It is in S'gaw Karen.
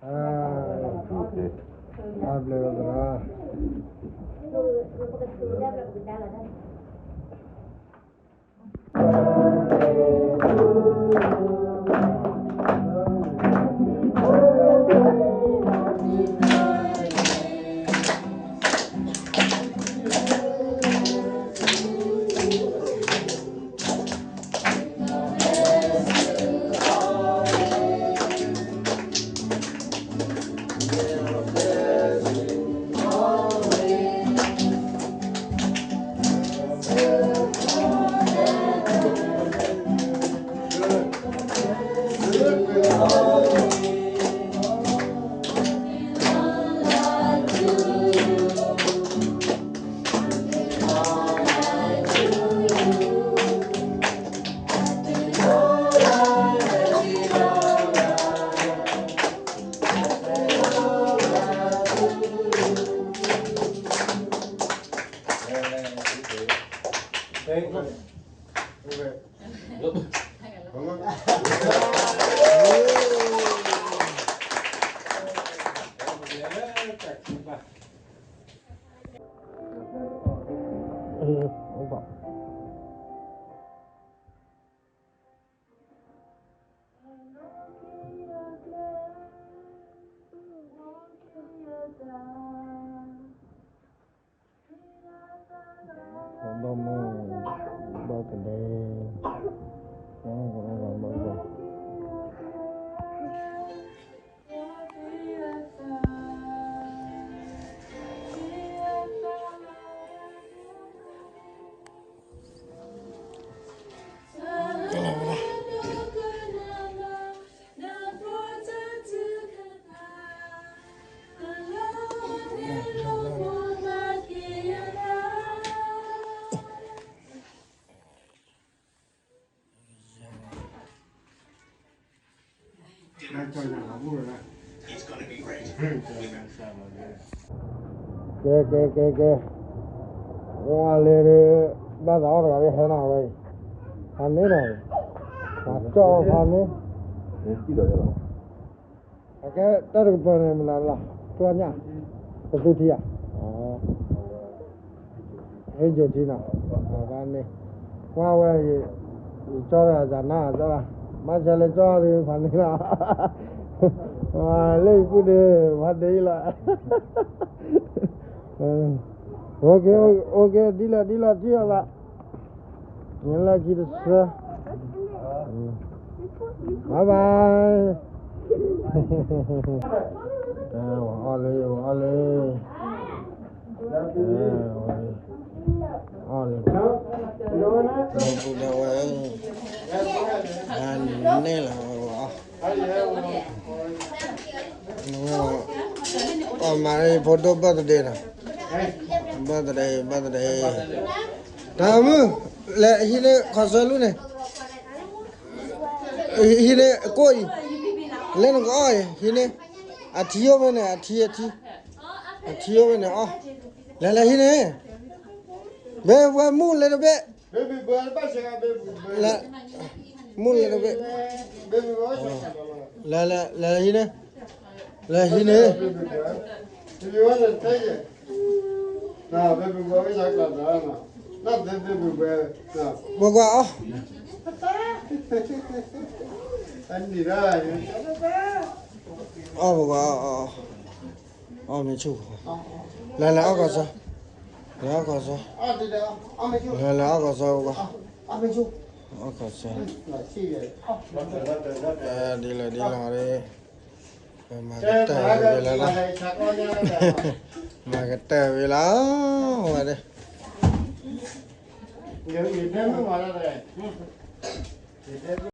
အါဘျဲၣ်သရၣ်. ဘီမုၢ်, ဘီကဒဲ, ဘီကဒဲ. ကဲ ကဲ ကဲ ကဲ, ဝါလၢ ဘၣ်သးအီၣ်တဂၤလၢဟဲနီၤဝဲအံၤ, ဖးန့ၢ်နီၤ, ဖးကၠီၣ်ဖးန့ၢ်, အကဲတၢ်တကပၤန့ၣ် မနုၤလီၤ, ကျီညၣ်, ကသူထံဧါ, ဟ့ၣ်ယိၤထံနီၤ, ဖးန့ၢ်, ကွၢ်ဝဲအံၤ, ယကၠီတဂၤ ယနၢ်ကၠီတဂၤ, ဘၣ်ဆၣ်လၢကၠီဒီး ဖးန့ၢ်လီၤ, လၢယပုၢ်ဒီး ဖးဒ့လီၤ. အိၣ်က့ၤ အိၣ်က့ၤ ဒ်လဲၣ်ဒ်လဲၣ် ထံၣ်အီၤသး, နလၢခံတဆၢ, bye bye. အီၣ်လံ အီၣ်လံ, အီၣ်လံ, လၢပူၤဒီးဝဲ, န့ၣ်လီၤဝဲအီၣ် အီၣ်မၤဖိဒိၣ် birthday နီၤ, birthday birthday, တၢ်မုၢ်, လဲၤဟံးန့ၢ်ခီၣ်ဆၢလူန့ၣ်, ဟံးန့ၢ်အကိၣ်အံၤ, လဲၤနကအီၣ်အံၤ ဟံးန့ၢ်, အထံအိၣ်ဖဲန့ၣ် အထံ အထံ, အထံအိၣ်ဖဲန့ၣ်အီၣ်, လဲၤလဲၤဟံးန့ၢ်, ဘဲဝဲမူလဲၤတဘ့ၣ် မူလဲၤတဘ့ၣ်, လဲၤလဲၤဟံးန့ၢ်, လဲၤဟံးန့ၢ်, ပကွၢ်အီၣ်, အီၣ်ပကွၢ်အီၣ်, အီၣ်မ့ၢ်ဆူၣ်, လဲၤလဲၤအီၣ်ကီၢ်စၢ, လဲၤအီၣ်ကီၢ်စၢ, လဲၤလဲၤအီၣ်ကီၢ်စၢပကွၢ်, အီၣ်ကီၢ်စၢ, ဒ်လဲၣ်ဒ်လဲၣ်, ပမၤကတၢၢ်ဝဲလီၤ, မၤကတၢၢ်ဝဲလီၤ, ဝဲဒၣ်, ယတဲမုၢ်မၤတၢ်လဲၣ်, ယတဲမုၢ်